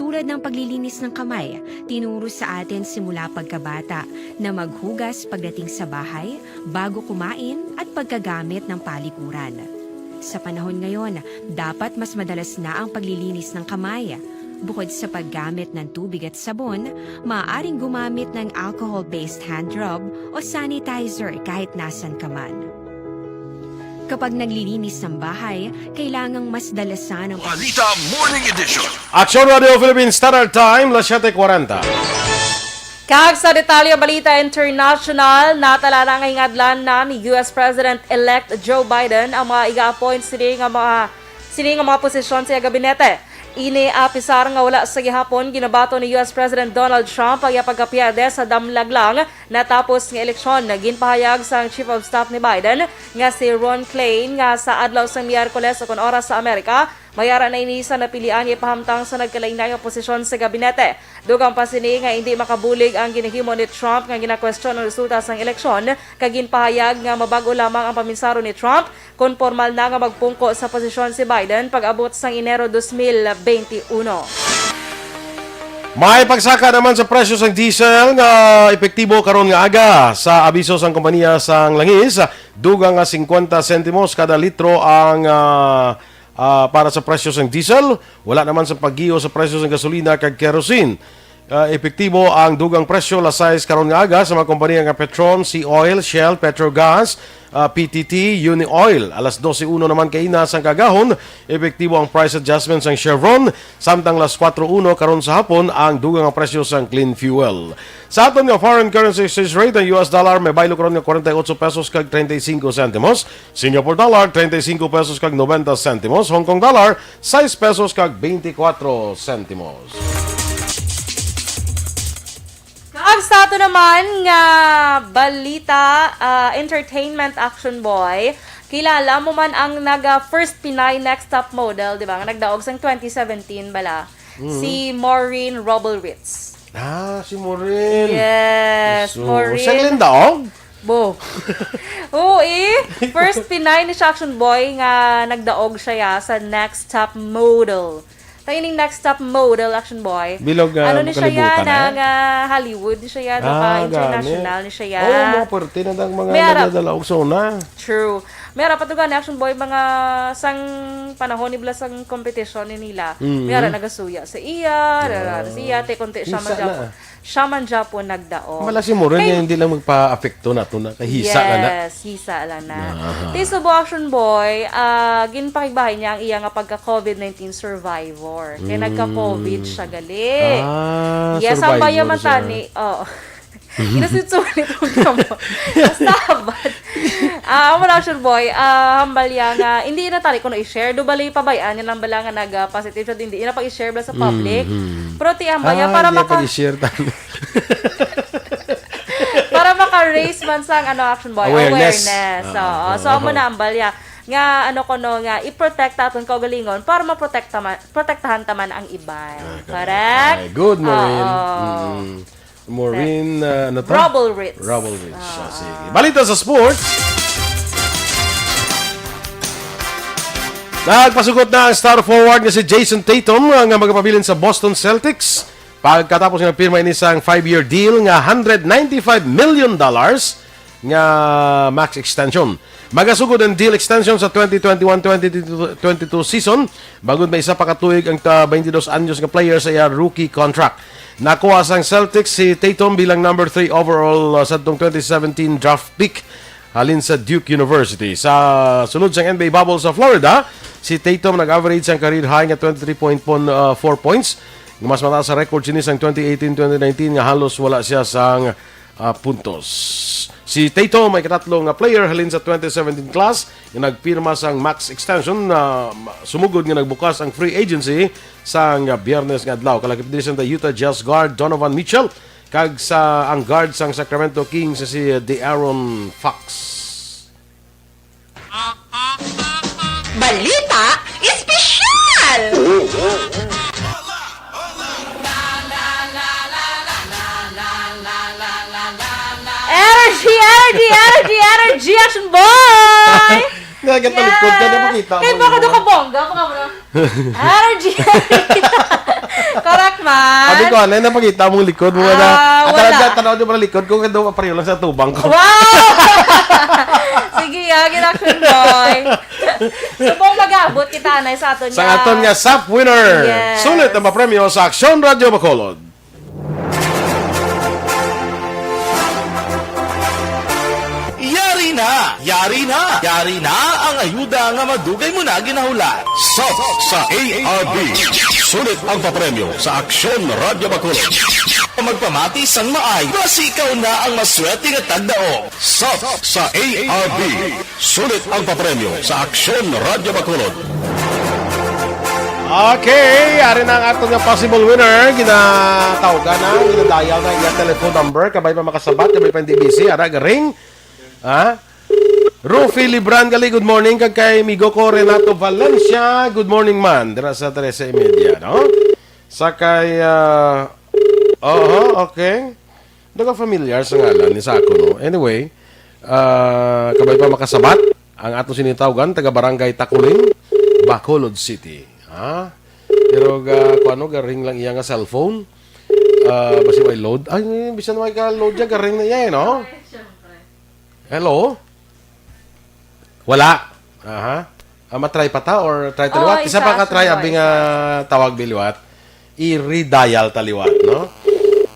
Tulad ng paglilinis ng kamay, tinuro sa atin simula pagkabata na maghugas pagdating sa bahay, bago kumain, at pagkagamit ng palikuran. Sa panahon ngayon, dapat mas madalas na ang paglilinis ng kamay. Bukod sa paggamit ng tubig at sabon, maaaring gumamit ng alcohol-based hand rub o sanitizer kahit nasan ka man. Kapag naglilinis ng bahay, kailangang mas dalasan ang Balita Morning Edition. Action Radio Philippines Standard Time, las siete cuarenta. Kag sa detalye, balita international, natala na nga hingadlan na ni U S President-elect Joe Biden ang mga iga-appoint sini nga mga, sini nga mga posisyon sa iya gabinete. Ini, ah, apisar nga wala sa gihapon ginabaton ni U S President Donald Trump ang iya pagkapierde sa damlag lang natapos nga eleksyon. Ginpahayag sang Chief of Staff ni Biden nga si Ron Klain nga sa adlaw sang Miyerkules ukon oras sa Amerika, mayara na ini sa napilian nga ipahamtang sa nagkalainlain nga posisyon sa gabinete. Dugang pa sini nga indi makabulig ang ginahimo ni Trump nga ginakwestiyon ang resulta sang eleksyon, kag ginpahayag nga mabag-o lamang ang paminsaro ni Trump kon pormal na nga magpungko sa posisyon si Biden pag-abot sang Enero dos mil benti uno. May pagsaka naman sa presyo sang diesel nga epektibo karon nga aga. Sa abiso sang kompanya sang langis, dugang nga singkwenta sentimos kada litro ang, ah, ah, para sa presyo sang diesel. Wala naman sa paggiho sa presyo sang gasolina kag kerosene. Ah, epektibo ang dugang presyo alas sais karon nga aga sa mga kompanya nga Petron, Sea Oil, Shell, Petrogas, ah, P T T, Uni Oil. Alas dose uno naman kaina sang kaagahon, epektibo ang price adjustment sang Chevron, samtang alas kuwatro uno karon sa hapon ang dugang nga presyo sang clean fuel. Sa aton nga foreign currency exchange rate, ang U S dollar may baylo karon nga kwarenta y ocho pesos kag treinta y cinco sentimos, Singapore dollar, treinta y cinco pesos kag noventa sentimos, Hong Kong dollar, sais pesos kag beintikwatro sentimos. Kag Sa ato naman nga balita, ah, entertainment, Action Boy, kilala mo man ang naga first Pinay next top model, di ba? Nga nagdaog sang twenty seventeen bala, Mm. si Maureen Robelwitz. Ah, si Maureen. Yes, So, Maureen. siya ang daog? Bo. Oo eh. First Pinay ni siya, Action Boy, nga nagdaog siya ya sa next top model. Kay ining next top model, Action Boy. Bilog, ah, Ano ni siya makalibutan, yan, ah, eh? nga Hollywood ni siya yan, Ah, baka gani. international ni siya yan. Oo, mga pwerte na ang mga May ara- nagdadala og sona. True. May ara pa to gani, Action Boy, mga sang panahon ni bala sang competition ni nila. Mm. May ara nagasuya sa iya, rara Ah. sa iya, te konti siya Hisa man na. Siya man gyapon nagdaog. Wala si Moren Kay nga hindi lang magpa-apekto nato na kay hisa lang na. Yes, hisa lang na. Aha. Ti Subo Action Boy, ah, ginpakigbahay niya ang iya nga pagka-covid nineteen survivor. Kay Mm. nagka-covid siya gali. Ah, Yes, ang survivor bayaw man siya. tani. Oo. Ginasulit-sulit ang kamot. Basta abad. Ah, amo na, Action Boy. Ah, hambal niya nga, hindi na tali kuno i-share. Do bali, pabayaan niya lang bala nga nag-positive siya. Hindi niya pag-i-share bala sa public. Mhm. Pero ti hambal niya, Ah, para hindi maka- pag-i-share tayo. Para maka-raise man sang, ano, Action Boy, Awareness. awareness. Ah, Oo. So, ah, amo ah. na hambal niya nga, ano, kuno nga, i-protect aton kaugalingon para maprotekta man, protektahan ta man ang iban. Ah, correct. Correct? Ay, good, Maureen. Oo. Mm-mm. Maureen, ah, ano to? Rubble Ritz. Rubble Ritz. Ah, Ah, sige. ah. Balita sa sports. Nagpasugot na ang star forward nga si Jayson Tatum, ah, nga magapabilin sa Boston Celtics pagkatapos nga pirma ini sang five-year deal nga hundred ninety-five million dollars nga max extension. Magasugod ang deal extension sa twenty twenty-one twenty twenty-two season, bangod may isa pa ka tuig ang ta-, twenty-dos anyos nga player sa iya rookie contract. Nakuha sang Celtics si Tatum bilang number three overall, uh, sa tong twenty seventeen draft pick halin sa Duke University. Sa sulod sang N B A bubble sa Florida, si Tatum nag-average sang career high nga twenty-three point four points. Mas mataas sa record sini sang twenty eighteen twenty nineteen nga halos wala siya sang, ah, puntos. Si Tatum may katatlo nga player halin sa twenty seventeen class nga nagpirma sang max extension na sumugod nga nagbukas ang free agency sang Biyernes nga adlaw. Kalakip diri sa Utah Jazz guard Donovan Mitchell kag sa ang guard sang Sacramento Kings si De'Aaron Fox. Balita Espesyal! Energy, energy, energy, energy, Action Boy! Nagatalikod ka, Yes! napakita Kay mo baka yun. daw kabongga, baka mo na. Energy, energy. Correct man. Sabi ko, ano, napakita mong likod mo na. Ah, Ang wala. Tanaw, tanaw, di ba likod ko, kaya daw pareho lang sa tubang ko. Wow! Sige, ah, ginaksyon, boy. So, kung mag-abot kita, anay, sa aton Sa nga aton nga sap winner. Yes. Sulit ang papremyo sa Aksyon Radyo Bacolod. Yari na! Yari na! Yari na ang ayuda nga madugay mo na ginahulat. Sap sa A R B. Sulit ang papremyo sa Aksyon Radyo Bacolod. Magpamati sang maay, basi ikaw na ang maswerte nga tagdaog. Sap sa A R B. Sulit ang papremyo sa Aksyon Radyo Bacolod. Okay, ari na ang aton nga possible winner. Ginatawgan na, ginadayal na ang iyang telephone number. Kabay pa makasabat, kabay pa hindi busy. Ara, garing. Ha? Rufi Libran, gali, good morning. Kag kay amigo ko, Renato Valencia, good morning man. Dira sa trese y media, no? Sa kay, ah, oho, okay. Daga familiar sa ngalan ni sa ako, no? Anyway, ah, kabay pa makasabat ang ato sinitawgan, taga Barangay Takuling, Bacolod City. Ha? Pero ga, kuano, garing lang iya nga cellphone. Ah, basi may load. Ay, bisan may ka-load niya, garing na iya, eh, no? Hello? Wala. Aha. Ah, matry pa ta or try ta Oo, liwat? Isa isa, pa ka try, sunod, abi nga isa. Tawag bi liwat. I-redial ta liwat, no?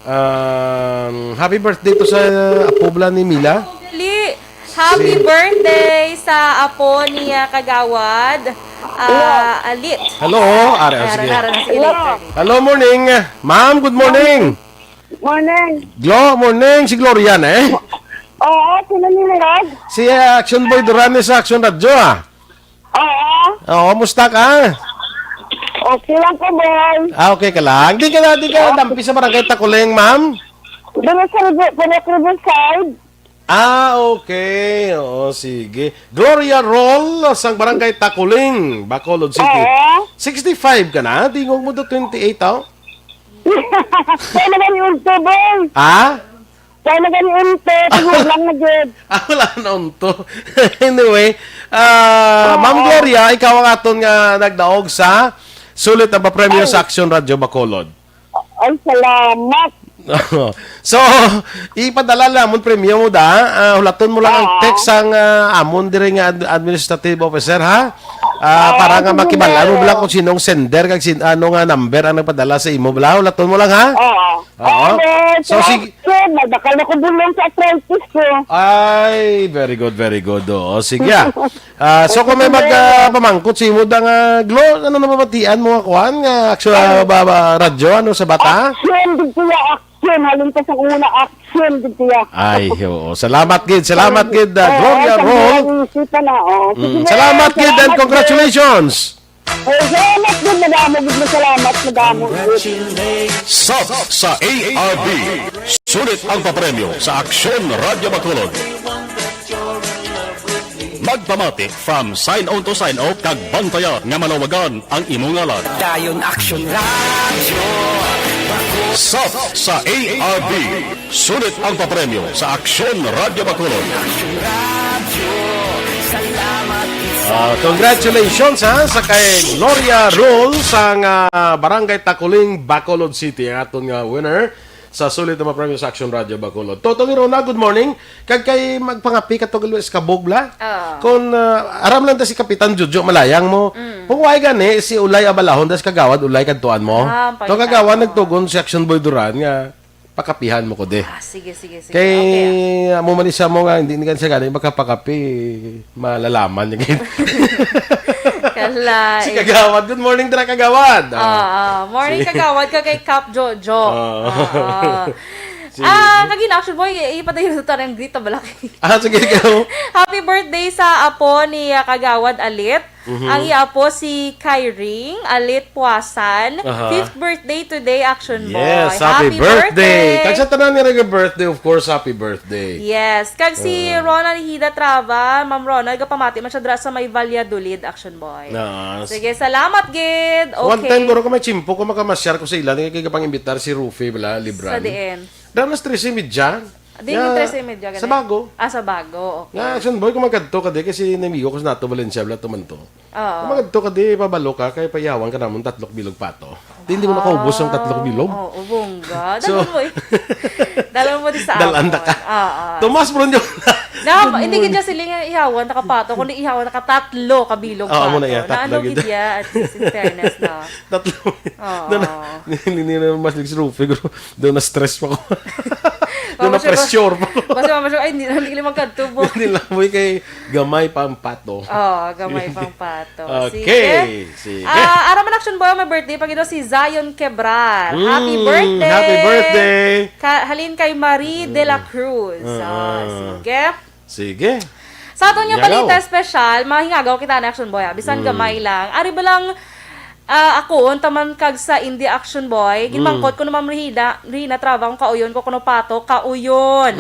Um, happy birthday to sa apo bala ni Mila. Dali. Happy Si birthday sa apo ni, ah, Kagawad, ah, Alit. Hello. Are, ah, Ara, sige. ara, sige, Hello. later. Hello, morning. Ma'am, good morning. Morning. Glo-, morning, si Gloria na eh. Oo, sino ni Rod? Si, ah, Action Boy Duran ni sa Action Radio, ah. Oo. Oo, musta ka? Okay lang ko, boy. Ah, okay ka lang. Di ka na, di ka Okay. dampi sa barangay Takuling, ma'am? Dili sa River-, Purok Riverside. Ah, okay. Oo, sige. Gloria Roll, sang Barangay Taculing, Bacolod City. Oo. Sixty-five ka na? Tingog mo do twenty-eight, aw? Kaya na gani unto, boy. Ha? Kaya na gani unto. Tingog lang na gid. Ah, wala na unto. Anyway, ah, Oo. Ma'am Gloria, ikaw ang aton nga nagdaog sa sulit ang papremyo Ay. sa Action Radio Bacolod. Ay, salamat. So, ipadala namon premyo mo da. Ah, hulaton mo lang ang Oo. text sang, ah, amon diri nga ad-, administrative officer, ha? Ah, Oo, para nga sige, makibal-an mo sir. Bala kung sinong sender kag sin-, ano nga number ang nagpadala sa imo, bala. Hulaton mo lang, ha? Oo. Oo. Oo, sir. So, Salamat, sige. sir. Nagdakal na ko bulong sa arthritis ko. Ay, very good, very good. Oo, sige, ah. Ah, so kung may mag, ah, pamangkot sa imo da nga, Glo, ano na mabatian mo nga kuan nga actual, ah, ba, ba, radyo, ano, sa bata? Action, dito ya, action. Halin ka sa una, action, dito ya. Ay, oo. Salamat gid, salamat gid, ah, Oo, Gloria sa Roll. mga isipan na, oh. Sige Mm, na, salamat gid and salamat gid. congratulations. Oh, salamat gid, madamo gid, salamat, madamo gid. Sub sa A R B. Sulit ang papremyo sa Aksyon Radyo Bacolod. Magpamati from sign on to sign off kag bantayan nga malawagan ang imo ngalan. Dayon Action Radio. Sub sa A R B. Sulit ang papremyo sa Aksyon Radyo Bacolod. Action Radio. Salamat. Ah, congratulations, ha, sa kay Gloria Roll sang, ah, Barangay Taculing, Bacolod City, ang aton nga winner sa sulit nga papremyo sa Action Radio Bacolod. Toto ni Rona, good morning. Kag kay magpangapi ka to, Luis Kabog, bla? Oo. Kung, ah, aram lang ta si Kapitan Jojo, malayang mo. Mm. Kung why gani, si Ulay Abalahon, das Kagawad Ulay kadtuan mo. Ah, To Kagawad, pagkatao. nagtugon si Action Boy Duran nga pakapihan mo ko di. Ah, sige, sige, sige. Kay, Okay, ah. amo man isa mo nga, hindi ni siya gani makapakapi, malalaman niya gid. Kala, Si eh. Kagawad. Good morning, dira, Kagawad. Ah, Ah. ah. Morning, Si Kagawad, ka kay Cap Jojo. Ah. Ah, ah. Si Ah, kagina, Action Boy, i-, ipadayon sa tarang grita balaki. Ah, sige, ikaw. Happy birthday sa apo ni, ah, Kagawad Alit. Mhm. Ang iya apo si Kyring Alit Puasan. Aha. Fifth birthday today, Action Boy. Yes, happy Happy birthday. birthday. Kag sa tanan nga nag-birthday, of course, happy birthday. Yes. Kag si Ah. Ronald Hida Trava, Ma'am Ronald, gapamati man siya dira sa may Valladolid, Action Boy. Yes. Sige, salamat gid. One Okay. time, guro ko may tsimpo ko, makamasyar ko sa ilan, kay kapang-imbitar si Rufi, bala, Libran. Sa diin? Dahil mas trese y media. Di Yeah. yung trese y media, Sa gani? Bago. Ah, sa Bago. Okay. Nga, Action Boy, kung magkadto ka di, kasi namigo ko sa Nato Valencia, bala, tumanto. Oo. Kung magkadto ka di, pabalo ka, kay payawan ka namon tatlok bilog pato. Di, hindi mo nakaubos ang tatlok bilog. Ah, oo, bongga. So, Dalon mo eh. Dalon mo di sa Dalan amon. ta ka. Oo. Tomas Brunyo. Na, Good hindi morning. gid siya siling nga ihawan na kapato, kundi ihawan na katatlo ka bilog Oo, amo na pato. iya, Na tatlo ano gid. gid iya, at least in fairness, no? Tatlo. Oo. Doon na, ni, ni, ni, mas lig si Rufi, guro. Doon na stress pa ko. Doon na Mama siya ba? pressure pa ko. Kasi mama siya, "Ay, hindi na, hindi na magkadto, boy." Hindi lang, boy, kay gamay pa ang pato. Oo, gamay pa ang pato. Okay, Sige. sige. Ah, ara man, Action Boy, may birthday pa gid si Zion Quebrar. Happy Mm, birthday! happy birthday! Ka-, halin kay Marie de la Cruz. Ah, Ah, sige. sige. Sa aton nga Hingagaw. balita espesyal, mahingagaw kita na, Action Boy, ah. Bisan Mm. gamay lang. Ari ba lang, ah, ako, unta man kag sa Indie, Action Boy, Mm. ginmangkot ko ni Ma'am Rina, Rina Trava kung kauyon ko kuno pato, kauyon.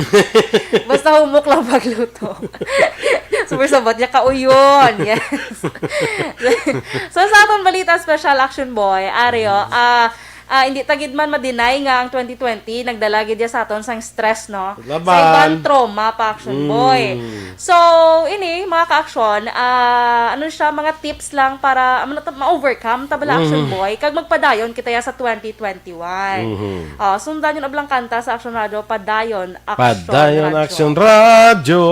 Basta humok lang pagluto. Super sabot niya, kauyon. Yes. So, sa aton balita espesyal, Action Boy, ari, oh, ah, Ah, hindi ta gid man ma-deny nga ang twenty twenty nagdala gid ya sa aton sang stress, no? Laban. Sa iban trauma pa, Action Mm. Boy. So, ini, mga ka-action, ah, ano siya, mga tips lang para, ano, ta-, ma-overcome ta bala, Action Mhm. Boy, kag magpadayon kita ya sa twenty twenty-one. Mhm. Ah, sundan yun ablang kanta sa Action Radio, Padayon Action Padayon Radio. Action Radio.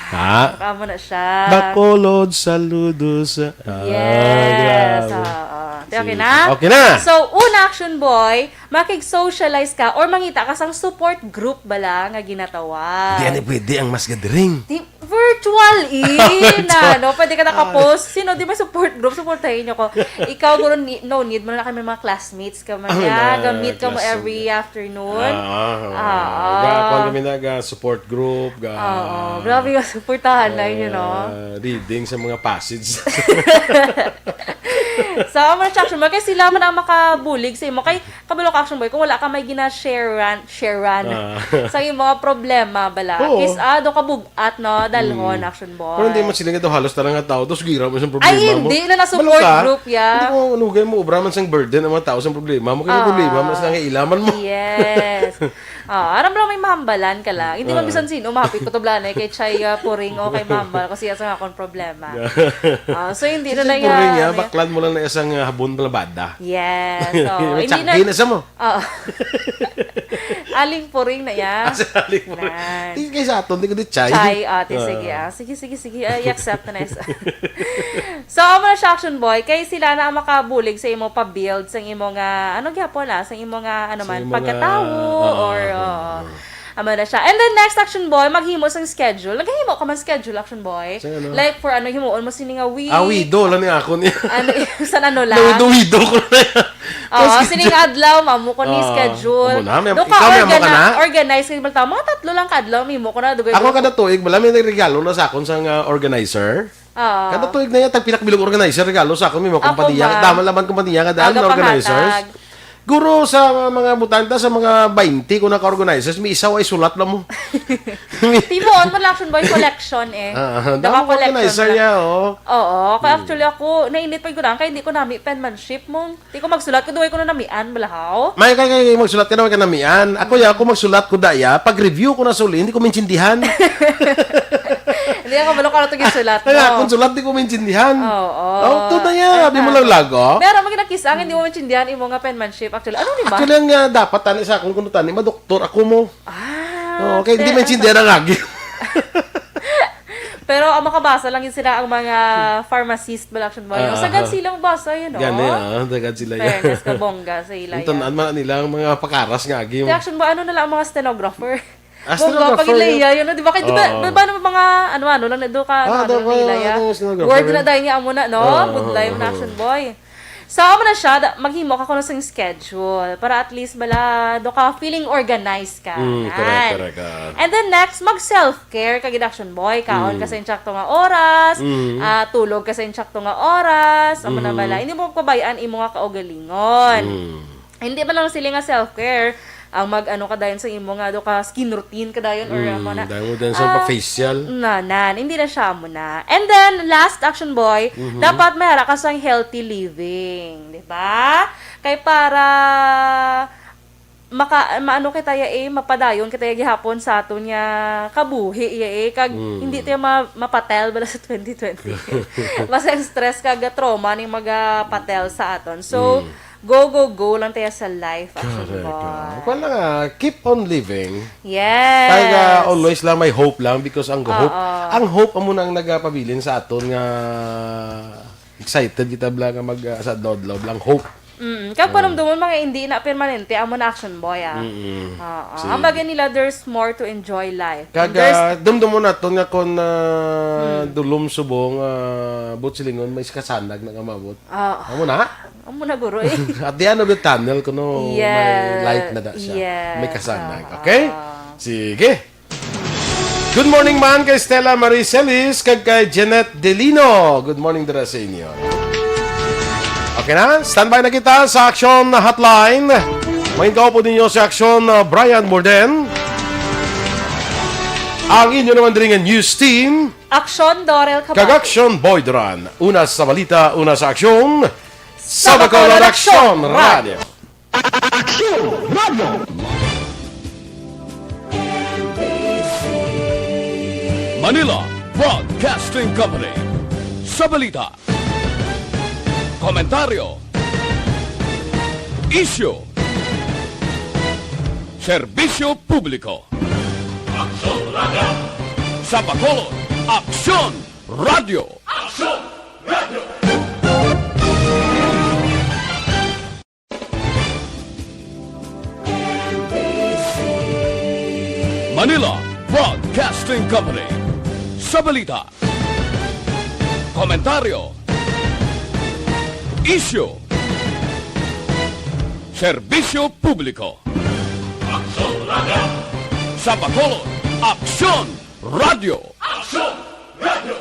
Ha? Amo na siya. Bacolod, saludos. Ah, Yes, grabe. oo. Di, okay Sige. na? Okay na. So, una, Action Boy, makig-socialize ka or mangita ka sang support group bala nga ginatawag. Di, ano, pwede ang mas gathering? Di, virtual, eh, Virtual. na, no? Pwede ka nakapost. Ah. Sino di may support group? Supportahin niyo ko. Ikaw, guro, ni-, no need mo na kami mga classmates ka man Ah, niya. na, Gamit ka mo classmate. every afternoon. Ah, ah, ah. Ah, ah. Ga-, kuwan kami na, ga-support group, ga-, Oo, grabe nga suportahan na yun, no? ah, reading sa mga passage. So, amo na siya, Action Boy. Kay sila man ang makabulig sa imo. Kay, kabalo ka, Action Boy, kung wala ka may gina-sharean, sharean Ah. sa imo nga problema, bala. Oo. Kis, ah, do ka bug-at, no? Dalhon, Hmm. Action Boy. Pero hindi man sila nga daw halos tanan nga tao, tapos gira mo isang problema Ay, mo. hindi na na-support Balo ka? group, ya. Hindi mo, ano, gaya mo, obra man sang burden ang mga tao sa problema mo. Kaya may Ah. problema man sila nga ilaman mo. Yes. Ah, aram lang may mahambalan ka lang. Hindi man Ah. bisan sino mahapit ko to, bala, eh, kay Chay, ah, Puring o kay Mahambal, kasi asa nga akong problema. Ah, so, hindi na Sige, na Puring, yan, ya. Baklan mo lang na isang, ah, habon palabada. Yes. So, May hindi tsanggi na na sa mo. Oo. Aling Puring na, ya. Ah, si Aling Puring. Nan. Di kay sa aton, di ko di Chay. Chay, ate, Ah. sige, ah. Sige, sige, sige. Ah, i-accept na na isa. So, amo na siya, Action Boy. Kay sila na ang makabulig sa imo pa-build, sa imo nga, ano gyapon, ah, sa imo nga, ano Sa man, imo nga, pagkatawo, ah, or, ah, oo. ah. Amo na siya. And then, next, Action Boy, maghimo sang schedule. Naghahimo ka man schedule, Action Boy? Sa ano? Like, for ano, himuon mo sini nga week? Ah, wido lang ni ako niya. Ano, san ano lang? Nawido-wido ko na yan. Oo, Tapos, sining adlaw, mamo ko ni Ah, schedule. amo na, may, Do ka ikaw, may amo ka organi-, na? organize ka, bala, mga tatlo lang ka adlaw, mimo ko na, dugay Ako ko. kada tuig, wala may regalo na sa akon sang, ah, organizer. Oo. Kada tuig na yan, tagpila ka bilog organizer, regalo sa akon, may mga Ako kumpanya. man. Dama laman kumpanya nga daan Aga na organizers. panghatag. Guro sa mga butanta, sa mga twenty ko naka-organizers, may isa ay sulat lang mo. Tibuon mo lang, Action Boy, collection eh. Ah, ah, Dama dama ko collection organizer lang. niya, oh. Oo, kaya Hmm. actually ako, nainit pa yung gudang, kaya hindi ko nami penmanship mo. Di ko magsulat, kung duway ko na namian, balahaw. May kay, kay magsulat ka na, may kanamian. Ako, ya, ako magsulat ko, daya, pag-review ko na suli, hindi ko maintindihan. Hindi ako, malo ka na itong sulat Kaya mo. kung sulat, di ko maintindihan. Oo. Oh, to na ya, di mo lang lago. Pero maging nakisang, hindi mo maintindihan, imo nga penmanship. Actually, ano ni ba? Actually, ang, ah, dapat, tani sa akong kuno, tani, madoktor ako mo. Ah, Okay, hindi te-, maintindihan ang agi. Pero ang makabasa lang yun sila ang mga pharmacist, bala, Action Boy. Ah, Sa aha. gansi lang basa, you know? Gani, ah, dagan sila yan. Fairness ka, bongga sa ila Ang yan. tanan man nila ang mga pakaras nga agi. Te, Action Boy, ano na lang ang mga stenographer? Ah, Bongga, stenographer, pag ila yun. iya, yun, di ba? Kaya, di ba, Oo. di ba naman mga ano-ano lang na do ka, Ah, ano, ano, dapat, nila, ya? ano, stenographer. Word na dahil niya amo na, no? Oo, Budlay oo, mo na, oo. Action Boy. So, amo na siya, da-, maghimo ka kuno sing schedule para at least bala do ka feeling organized ka. Mm, correct, Yan. correct, ah. And then next, mag self-care ka gid, Action Boy. Kaon ka Mm. sa insakto nga oras, Mm. ah, tulog ka sa insakto nga oras, amo na Mm. bala. Hindi mo pabayaan imo nga kaugalingon. Mm. Hindi man lang sila nga self-care, ang mag-ano ka dayon sa imo nga do ka skin routine ka dayon or Mm, amo na. dahil mo din sa Ah, pa-facial. Nanan, hindi na siya amo na. And then, last, Action Boy, Mhm. dapat may ara ka sang healthy living, di ba? Kay para maka-, maano kita ya, eh, mapadayon kita ya gihapon sa aton nga kabuhi ya, eh, kag Mm. hindi tayo ma-, mapatel bala sa twenty twenty. Basta ang stress kag trauma ning magapatel sa aton. So, Mm. go, go, go lang tayo sa life, Action Correct, Boy. ah. Kwan lang, ah, keep on living. Yes. Kaya always lang may hope lang because ang hope, Oo. ang hope amo na ang nagapabilin sa aton nga excited kita bala nga mag, ah, sa adlaw-adlaw lang hope. Mm, kag Oo. panumdumon mga hindi na permanente, amo na, Action Boy, ah. Mm-mm. Oo. Sige. Ang bagay nila, there's more to enjoy life. Kag, And there's ah, dumdumon naton nga kon, ah, Mm. dulom subong, ah, buot silingon, may kasanag na nga maabot. Ah. Amo na? Amo na, guro, eh. At the end of the tunnel, kuno may Yes. light na da siya. Yes. May kasanag. Oo. Okay? Sige. Good morning man kay Stella Marie Celis kag kay Jeanette Delino. Good morning dira sa inyo. Okay na? Standby na kita sa Action Hotline. Mangin kaupo ninyo sa Action, uh, Brian Morden. Ang inyo naman diri nga news team. Action, Dorel Cabate. Kag Action, Boy Duran. Una sa balita, una sa aksyon. Sa Bacolod Action Radio. Action Radio. Manila Broadcasting Company. Sa balita, komentaryo, isyu, serbisyo publiko. Aksyon Radio. Sa Bacolod, Aksyon Radio. Aksyon Radio. Manila Broadcasting Company. Sa balita, komentaryo, isyu, serbisyo publiko. Aksyon Radio. Sa Bacolod, Aksyon Radio. Aksyon Radio.